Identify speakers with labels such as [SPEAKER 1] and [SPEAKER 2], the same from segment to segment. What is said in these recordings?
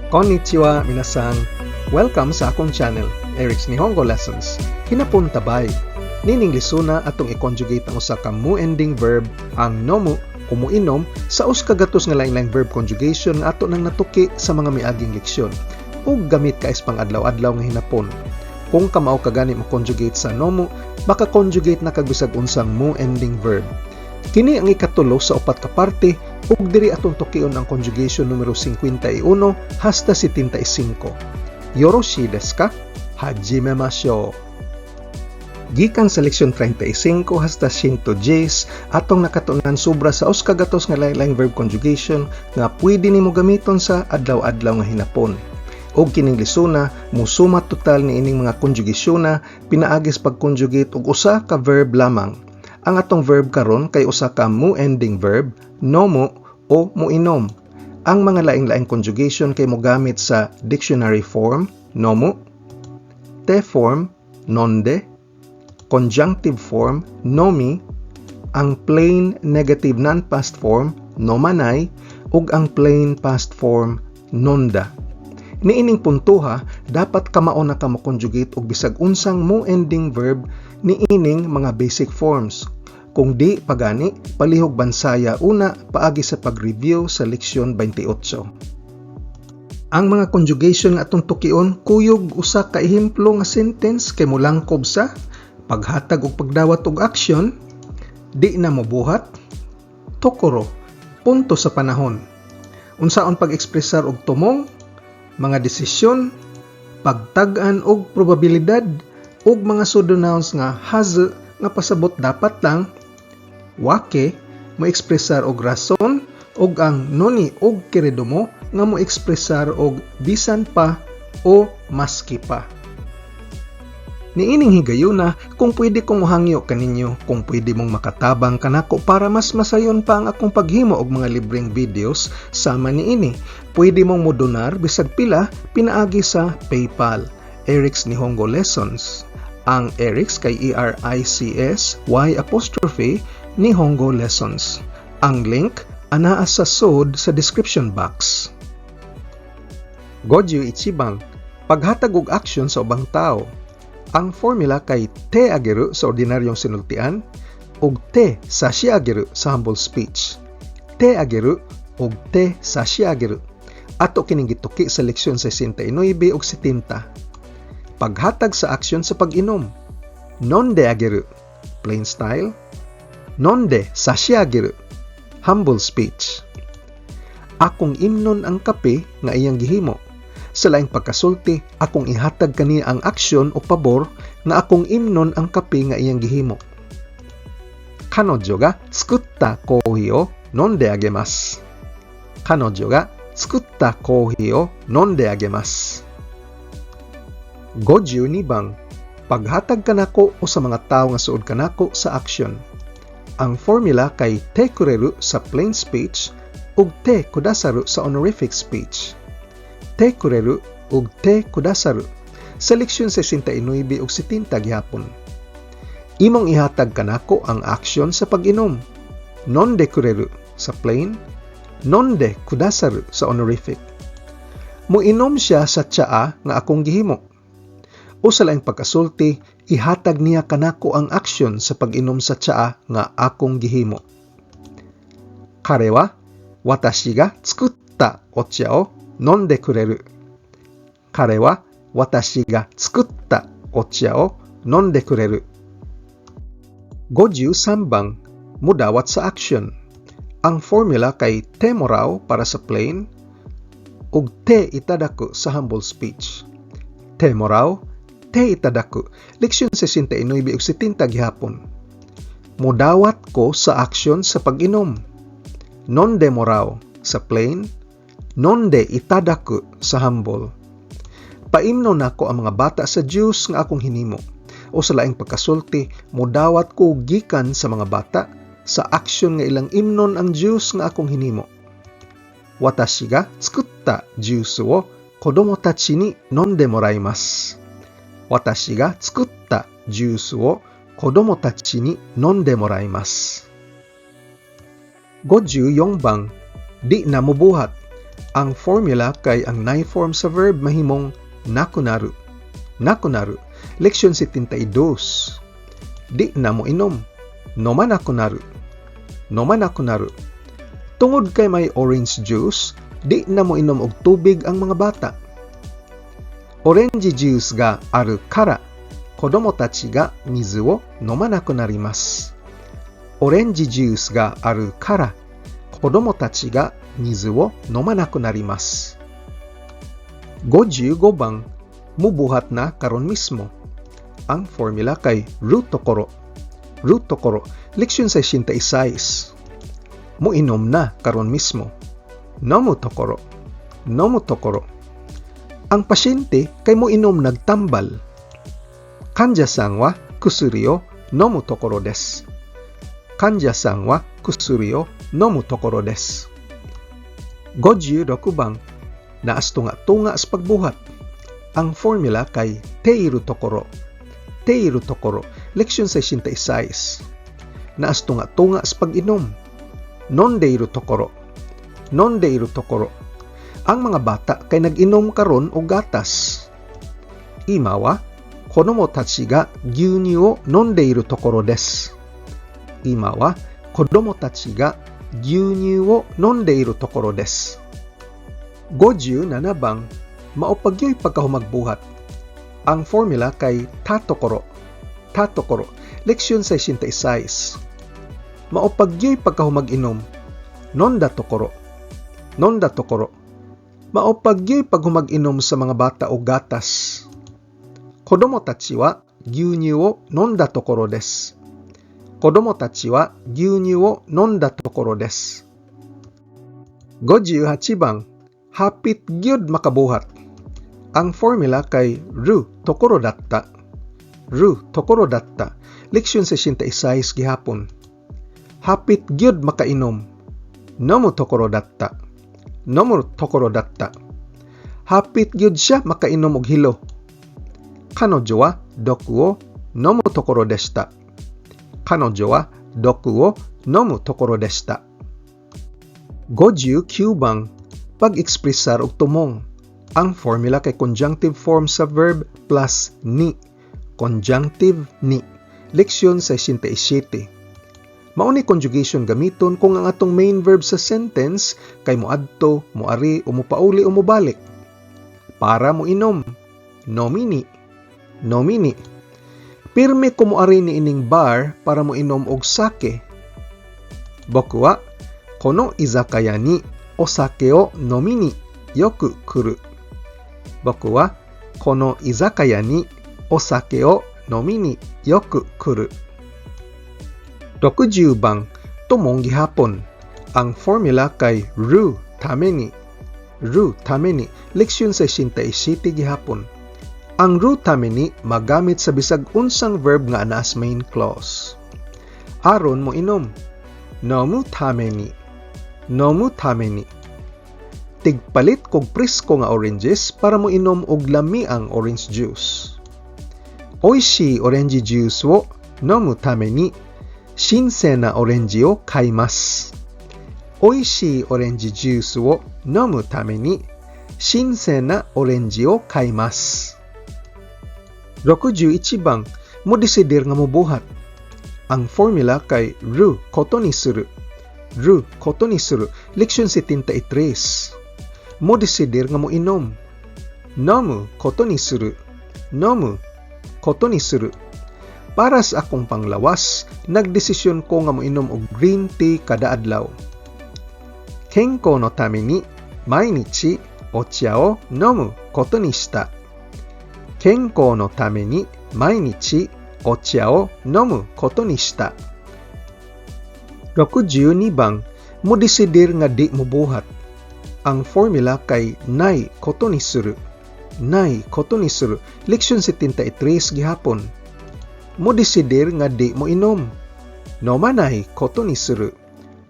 [SPEAKER 1] Konnichiwa, minasan. Welcome sa akong channel, Eric's Nihongo Lessons. Hinapon tabay. Nining lesona, atong i-conjugate ang usa ka mu-ending verb, ang nomu o muinom, sa 100 nga lain-laing verb conjugation nga ato nang natuki sa mga miaging leksyon ug gamit kay sa pang-adlaw-adlaw nga hinapon. Kung kamao ka gani mo conjugate sa nomu, maka-conjugate na kag bisag unsang mu-ending verb. Kini ang ikatulo sa upat ka parte ug diri atong tukion ang conjugation numero 51 hasta 75. Yoroshii desu ka? Hajimemashou. Gikan sa leksyon 35 hasta 110, atong nakatunan sobra sa 100 nga lain-laing verb conjugation nga pwede nimo gamiton sa adlaw-adlaw nga hinapon. Og kining lesona musuma total niining mga conjugation na pinaagi sa pag-conjugate og usa ka verb lamang. Ang atong verb karon kay usa ka mu-ending verb, nomu o muinom. Ang mga laing-laing conjugation kay mogamit sa dictionary form, nomu, te form, nonde, conjunctive form, nomi, ang plain negative non-past form, nomanai, ug ang plain past form, nonda. Niining puntuha, dapat kamao na ka mo-conjugate og bisag unsang mu-ending verb niining mga basic forms. Kung di pa gani, palihog bansaya una paagi sa pag-review sa leksyon 28. Ang mga conjugation nga atong tukion kuyog usa ka ehemplo nga sentence kay molangkob sa paghatag og pagdawat og aksyon, di na mobuhat, tokoro, punto sa panahon, unsaon pag-ekspresar og tumong, mga desisyon, pagtag-an og probabilidad, ug mga pseudonouns nga hazu nga pasabot dapat lang, wake mo ekspresar og rason, ug ang noni ug keredomo nga mo ekspresar og bisan pa o maski pa. Niining higayuna, kung pwede kong mohangyo kaninyo kung pwede mong makatabang kanako para mas masayon pa ang akong paghimo og mga libreng videos sama niini. Pwede mong modonar bisag pila pinaagi sa PayPal, Eric's Nihongo Lessons. Ang Eric's kay Erics Y apostrophe Nihongo Lessons. Ang link anaa sa sod sa description box. Goju ichiban, paghatag og aksyon sa ubang tao. Ang formula kay te ageru sa ordinaryong sinultian ug te sashiageru sa humble speech. Te ageru ug te sashiageru. Ato kining gituki sa leksyon 69 ug 70. Paghatag sa aksyon sa pag-inom. Nonde ageru, plain style. Nonde sashiageru, humble speech. Akong imnon ang kape nga iyang gihimo. Sa laing pagkasulti, akong ihatag kaniya ang aksyon o pabor nga akong imnon ang kape nga iyang gihimo. 彼女が作ったコーヒーを飲んであげます。彼女が作ったコーヒーを飲んであげます。52 bang, paghatag kanako o sa mga tawo nga suod kanako sa aksyon. Ang formula kay te kureru sa plain speech ug te kudasaru sa honorific speech. Te kureru ug te kudasaru sa leksyon 69 ug 70 gihapon. Imong ihatag kanako ang aksyon sa pag-inom. Nonde kureru sa plain, nonde kudasaru sa honorific. Muinom siya sa tsaa nga akong gihimo. O sa laing pagkasulti, ihatag niya kanako ang aksyon sa pag-inom sa tsaa nga akong gihimo. 彼は私が作ったお茶を飲んでくれる。彼は私が作ったお茶を飲んでくれる。53 bang, mudawat sa aksyon. Ang formula kay te morau para sa plain ug te itadaku sa humble speech. Te morau, te itadaku. Leksyon 69 ug 70 gihapon. Mudawat ko sa aksyon sa pag-inom. Nonde morau sa plain, nonde itadaku sa humble. Paimnon nako ang mga bata sa juice nga akong hinimo. O sa laing pagkasulti, mudawat ko gikan sa mga bata sa aksyon nga ilang imnon ang juice nga akong hinimo. 私が作ったジュースを子供たちに飲んでもらいます。私が作ったジュースを子供たちに飲んでもらいます。54 bang, di na mobuhat. Ang formula kay ang ない form sa verb mahimong なくなる. なくなる. Leksyon 72. Di na mo inom. 飲まなくなる. 飲まなくなる. Tungod kay may orange juice, di na mo inom og tubig ang mga bata. オレンジジュースがあるから、子供たちが水を飲まなくなります。オレンジジュースがあるから、子供たちが水を飲まなくなります。55 番、mubuhat na karon mismo. Ang formula kay るところ. るところ. Leksyon 66. Muinom na karon mismo. 飲むところ. 飲むところ. Ang pasyente kay moinom na'g tambal. 患者さんは薬を飲むところです。患者さんは薬を飲むところです。56 番、 naas tunga-tunga sa pagbuhat. Ang formula kay ているところ. ているところ. Leksyon 66. Naas tunga-tunga sa pag-inom. 飲んでいるところ. 飲んでいるところ. Ang mga bata kay nag-inom karon og gatas. 今は子供たちが牛乳を飲んでいるところです。今は子供たちが牛乳を飲んでいるところです。57 番、mao pa gyoy pagkahumagbuhat. Ang formula kay たところ. たところ. Leksyon 66. Mao pa gyoy pagkahumag-inom. 飲んだところ. 飲んだところ. Mao pa gyoy paghumag-inom sa mga bata og gatas. 子供たちは牛乳を飲んだところです。子供たちは牛乳を飲んだところです。58 番、 hapit gyud makabuhat. Ang formula kay るところだった. るところだった. Leksyon 66 gihapon. Hapit gyud makainom. 飲むところだった. 飲むところだった. Hapit gyud siya makainom og hilo. 彼女は毒を飲むところでした。彼女は毒を飲むところでした。59 番、 pag-ekspresar og tumong. Ang formula kay conjunctive form sa verb plus に. Conjunctive に. Leksyon 67. Mao ni conjugation gamiton kung ang atong main verb sa sentence kay moadto, moari o mopauli o mobalik. Para mo inom, 飲みに, 飲みに. Pirmi ko moari niining bar para mo inom og sake. 僕はこの居酒屋にお酒を飲みによく来る。僕はこの居酒屋にお酒を飲みによく来る。60 番、 tumong gihapon. Ang formula kay るために. るために. Leksyon 67 gihapon. Ang るために magamit sa bisag unsang verb nga naa sa main clause. Aron mo inom. 飲むために. 飲むために. Tigpalit kog presko nga oranges para mo inom og lamiang orange juice. 美味しいオレンジジュースを飲むために、新鮮なオレンジを買います。美味しいオレンジジュースを飲むために、新鮮なオレンジを買います。61 番、 mo desidir nga mobuhat. Ang formula kay ることにする. ることにする. Leksyon 73. Mo desidir nga mo inom. 飲むことにする. 飲むことにする. Para sa akong panglawas, nagdesisyon ko nga moinom og green tea kada adlaw. 健康のために毎日お茶を飲むことにした。健康のために毎日お茶を飲むことにした。62 番、 mo desidir nga di mobuhat. Ang formula kay ないことにする. ないことにする. Leksyon 73 gihapon. Mo desidir nga di mo inom. 飲まないことにする.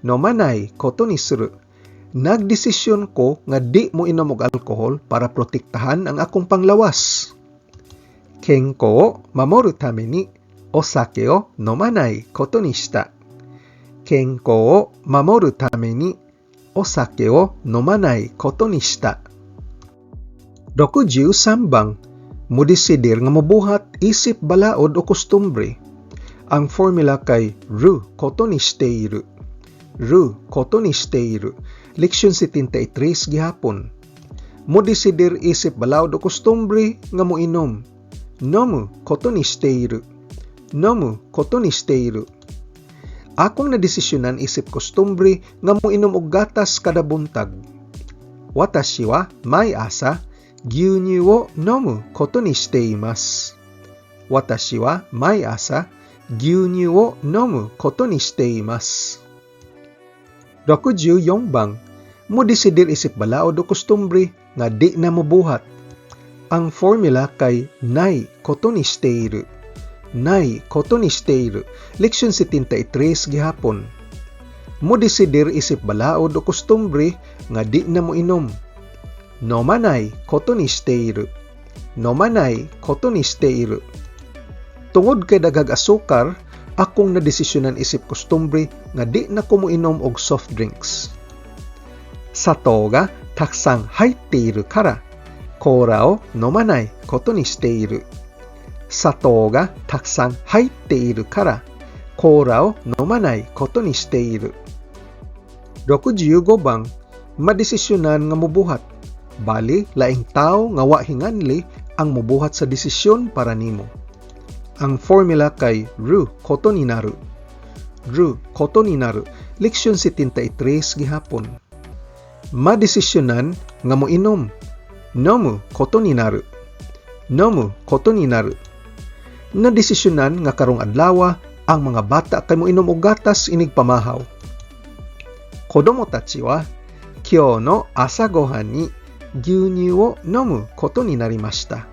[SPEAKER 1] 飲まないことにする. Nagdesisyon ko nga di mo inom og alkohol para protektahan ang akong panglawas. 健康を守るためにお酒を飲まないことにした。健康を守るためにおお酒を飲まないことにした。63 bang, mudesidir nga mobuhat isip balaod o kostumbre. Ang formula kay ることにしている. ることにしている. Leksyon 73 gihapon. Modesidir isip balaod o kostumbre nga moinom. 飲むことにしている. 飲むことにしている. Akong nadesisyonan isip kostumbre nga moinom og gatas kada buntag. 私は毎朝牛乳を飲むことにしています。私は毎朝牛乳を飲むことにしています。64 bang, modesidir isip balaod o kostumbre nga di na mobuhat. Ang formula kay ないことにしている. ないことにしている. Leksyon 73 gihapon. Modesidir isip balaod o kostumbre nga di na moinom. 飲まないことにしている. 飲まないことにしている. Tungod kay daghag asukar, akong nadesisyonan isip kostumbre nga di na ko moinom og soft drinks. 砂糖がたくさん入っているから、コーラを飲まないことにしている。砂糖がたくさん入っているから、コーラを飲まないことにしている。65 bang, madesisyonan nga mobuhat. Bali, laing tao nga wa hinganli ang mobuhat sa desisyon para nimo. Ang formula kay ることになる. ることになる. Leksyon 73 gihapon. Madesisyonan nga moinom. 飲むことになる. 飲むことになる. Nadesisyonan nga karong adlaw ang mga bata kay moinom og gatas inig pamahaw. 子供たちは今日の朝ごはんに牛乳を飲むことになりました。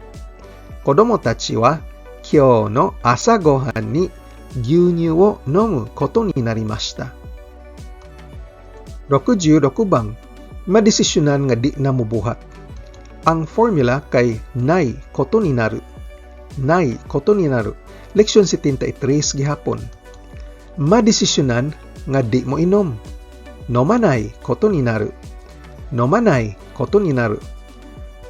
[SPEAKER 1] 子供たちは今日の朝ごはんに牛乳を飲むことになりました。66 bang, madesisyonan nga di na mobuhat. Ang formula kay ないことになる. ないことになる. Leksyon 73 gihapon. Madesisyonan nga di mo inom. 飲まないことになる. 飲まないことになる.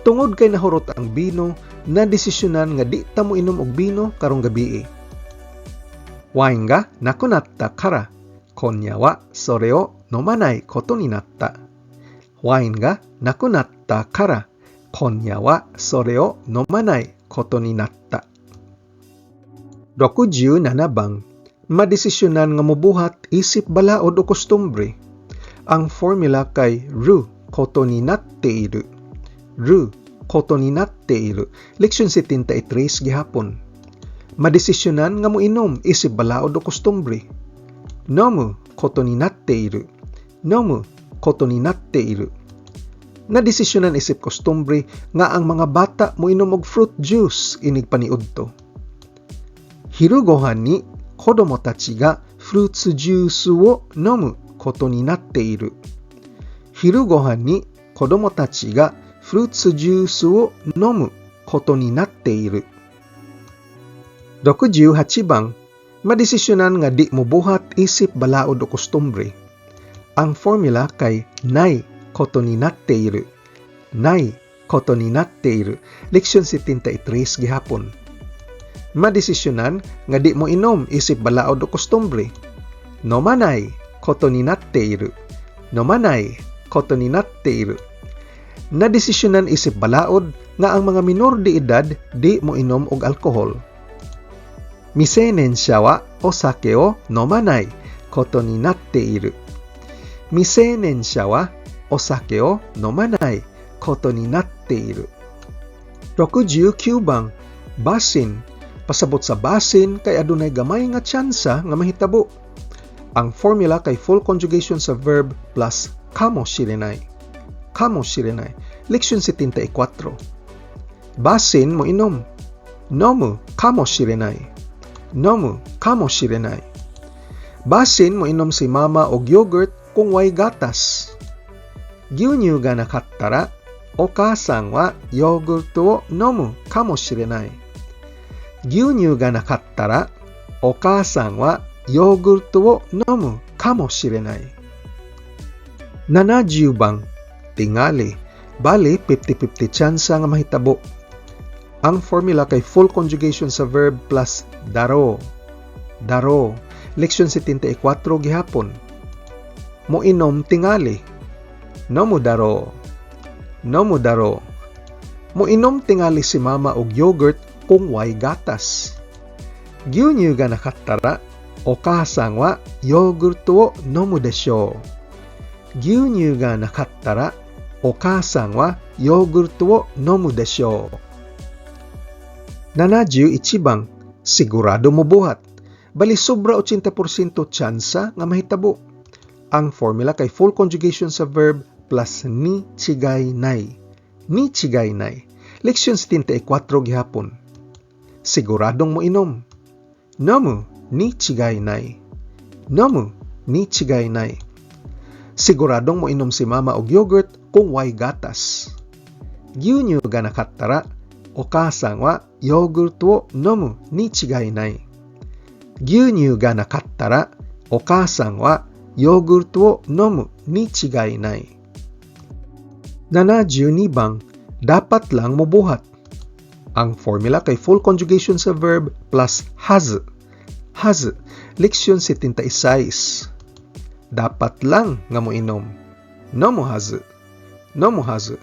[SPEAKER 1] Tungod kay nahurot ang bino, nadesisyonan nga di ta mo inom og bino karong gabii. ワインがなくなったから、今夜はそれを飲まないことになった。ワインがなくなったから、今夜はそれを飲まないことになった。67 bang, madesisyonan nga mobuhat isip balaod o kostumbre. Ang formula kay ることになっている. ることになっている. Leksyon 73 gihapon. Madesisyonan nga moinom isip balaod o kostumbre. 飲むことになっている. 飲むことになっている. Nadesisyonan isip kostumbre nga ang mga bata moinom og fruit juice inig paniudto. 昼ご飯に子供たちがフルーツジュースを飲むことになっている。昼ご飯に子供たちがフルーツジュースを飲むことになっている。68 bang, madesisyonan nga di mobuhat isip balaod o kostumbre. Ang formula kay ないことになっている. ないことになっている. Leksyon 73 gihapon. Madesisyonan nga di mo inom isip balaod o kostumbre. 飲まないことになっている. 飲まないことになっている. Nadesisyonan isip balaod nga ang mga minor de edad di mo inom og alkohol. 未成年者はお酒を飲まないことになっている。未成年者はお酒を飲まないことになっている。69 bang, basin. Pasabot sa basin kay adunay gamay nga tsansa nga mahitabo. Ang formula kay full conjugation sa verb plus かもしれない. かもしれない. Leksyon 74. Basin mo inom. 飲むかもしれない. 飲むかもしれない. Basin mo inom si mama og yogurt kung way gatas. 牛乳がなかったら、お母さんはヨーグルトを飲むかもしれない。牛乳がなかったら、お母さんはヨーグルトを飲むかもしれない。70 bang, tingali, bali 50-50 tsansa nga mahitabo. Ang formula kay full conjugation sa verb plus だろう. だろう. Leksyon 74 gihapon. Moinom tingali. 飲むだろう. 飲むだろう. Moinom tingali si Mama og yogurt kung way gatas. 牛乳がなかったらお母さんはヨーグルトを飲むでしょう。牛乳がなかったらお母さんはヨーグルトを飲むでしょう。71 bang, sigurado mobuhat. Bali sobra 80% tsansa nga mahitabo. Ang formula kay full conjugation sa verb plus に違いない. に違いない. Leksyon 74 gihapon. Siguradong moinom. 飲むに違いない. 飲むに違いない. Siguradong moinom si Mama og yogurt kung way gatas. 牛乳がなかったらお母さんはヨーグルトを飲むに違いない。牛乳がなかったらお母さんはヨーグルトを飲むに違いない。72 bang, dapat lang mobuhat. Ang formula kay full conjugation sa verb plus はず. はず. Leksyon 76. Dapat lang nga moinom. 飲むはず. 飲むはず.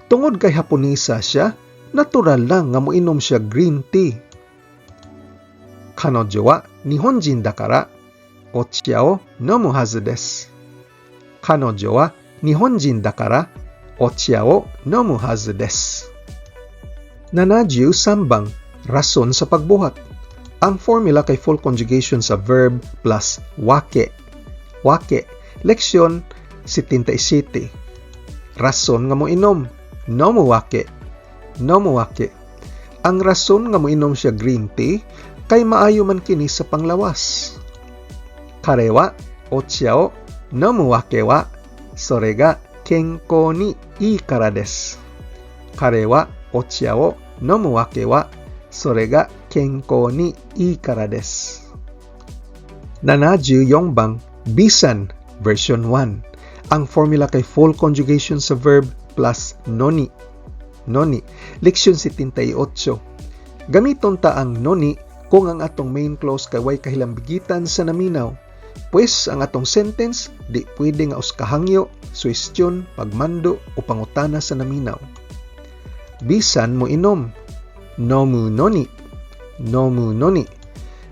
[SPEAKER 1] Tungod kay Haponesa siya, natural lang nga moinom siya green tea. 彼女は日本人だからお茶を飲むはずです。彼女は日本人だからお茶を飲むはずです。73 bang, rason sa pagbuhat. Ang formula kay full conjugation sa verb plus わけ. わけ. Leksyon 77. Rason nga moinom. 飲むわけ. 飲むわけ. Ang rason nga moinom siya green tea kay maayo man kini sa panglawas. 彼はお茶を飲むわけはそれが健康にいいからです。彼はお茶を飲むわけはそれが健康にいいからです。74 bang, bisan version 1. Ang formula kay full conjugation sa verb plus のに. のに. Leksyon 78. Gamiton ta ang のに kung ang atong main clause kay way kahilambigitan sa naminaw. Pues ang atong sentence di pwede nga usa ka hangyo, suhestyon, pagmando o pangutana sa naminaw. Bisan moinom. 飲むのに. 飲むのに.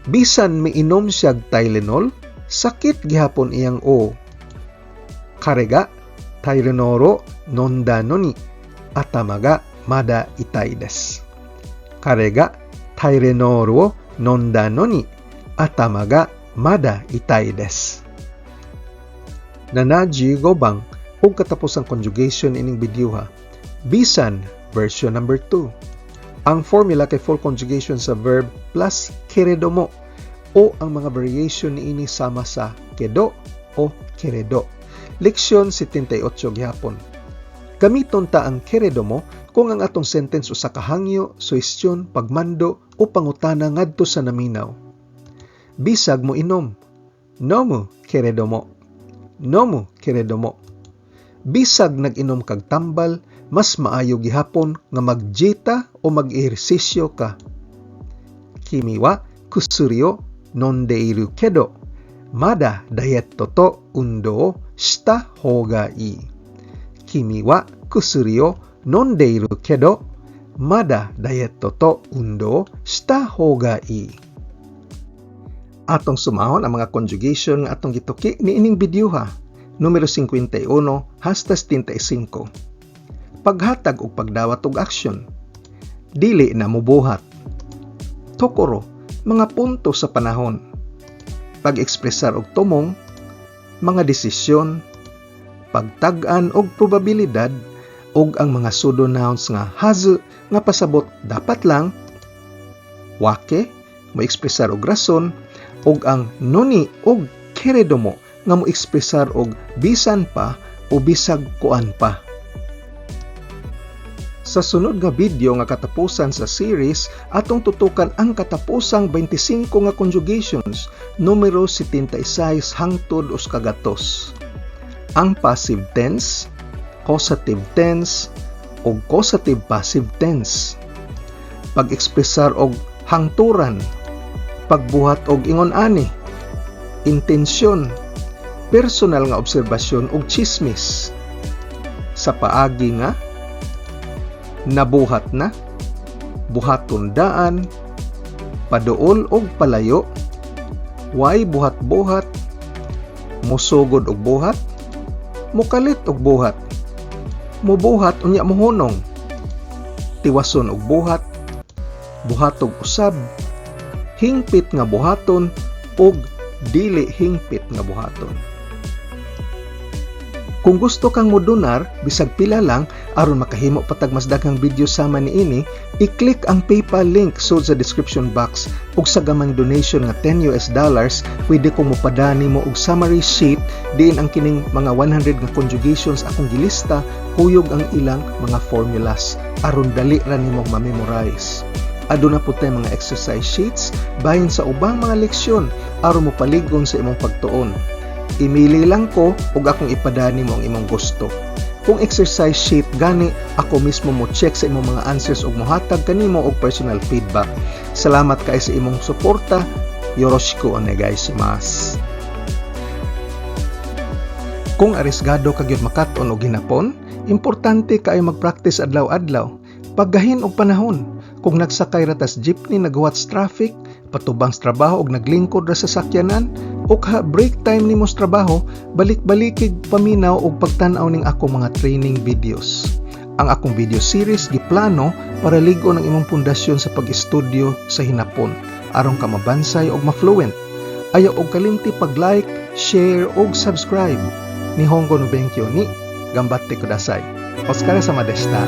[SPEAKER 1] Bisan miinom siya Tylenol, sakit gihapon iyang ulo. 彼がタイレノールを飲んだのに頭がまだ痛いです。彼がタイレノールを飲んだのに頭がまだ痛いです。75 bang, ug katapos ang conjugation ining video ha. Bisan version number 2. Ang formula kay full conjugation sa verb plus けれども o ang mga variation niini sama sa けど o けれど. Leksyon 78 gihapon. Gamiton ta ang けれども kung ang atong sentence usa ka hangyo, suhestyon, pagmando o pangutana ngadto sa naminaw. Bisag moinom. 飲むけれども. 飲むけれども. Bisag nag-inom kag tambal, mas maayo gihapon nga magdyeta o mag-ehersisyo ka. 君は薬を飲んでいるけど、まだダイエットと運動をした方がいい。君は薬を飲んでいるけど、まだダイエットと運動をした方がいい。Atong sumahon ang mga conjugation nga atong gituki niining video ha. Numero 51 hasta 75. Paghatag og pagdawat og aksyon. Dili na mobuhat. ところ, mga punto sa panahon. Pag-ekspresar og tumong, mga desisyon, pagtag-an og probabilidad ug ang mga pseudo nouns nga はず nga pasabot dapat lang, わけ mo ekspresar og rason, ug ang のに ug けれども nga mo ekspresar og bisan pa o bisag kuan pa. Sa sunod nga video nga katapusan sa series, atong tutukan ang katapusang 25 nga conjugations, numero 76 hangtod 100. Ang passive tense, causative tense, ug causative passive tense. Pag-ekspresar og hangturan, pagbuhat og ingon ani, intensyon, personal nga obserbasyon ug chismis. Sa paagi nga nabuhat na, buhaton daan, paduol og palayo, way buhat-buhat, musugod og buhat, mukalit og buhat, mubuhat unya muhunong, tiwason og buhat, buhatog usab, hingpit nga buhaton ug dili hingpit nga buhaton. Kung gusto kang modonar, bisag pila lang, aron makahimo pa tag mas daghang video sama niini, i-click ang PayPal link sud sa description box ug sa gamayng donation nga US$10, pwede kong mopadani mo og summary sheet diin ang kining mga 100 nga conjugations akong gilista, kuyog ang ilang mga formulas aron dali ra nimong ma-memorize. Aduna pud tay mga exercise sheets bahin sa ubang mga leksyon aron mopalig-on sa imong pagtuon. Imili lang ko ug akong ipadani mo ang imong gusto. Kung exercise sheet gani, ako mismo mo check sa imong mga answers ug mohatag kanimo og personal feedback. Salamat kay sa imong suporta. Yoroshiku onegaishimasu. Kung arisgado ka gyud makat-on og hinapon, importante kaayo mag-practice adlaw-adlaw. Paggahin og panahon. Kung nagsakay ra tas jeepney, naghuwat sa traffic, patubang sa trabaho og naglingkod ra sa sakyanan, o ka break time nimo sa trabaho, balik-balikig paminaw og pagtan-aw ning akong mga training videos. Ang akong video series giplano para lig-on ang imong pundasyon sa pag-estudyo sa hinapon aron ka mabansay og ma-fluent. Ayaw og kalimti pag-like, share og subscribe. Nihongo no benkyo ni ganbatte kudasai. Otsukaresama deshita.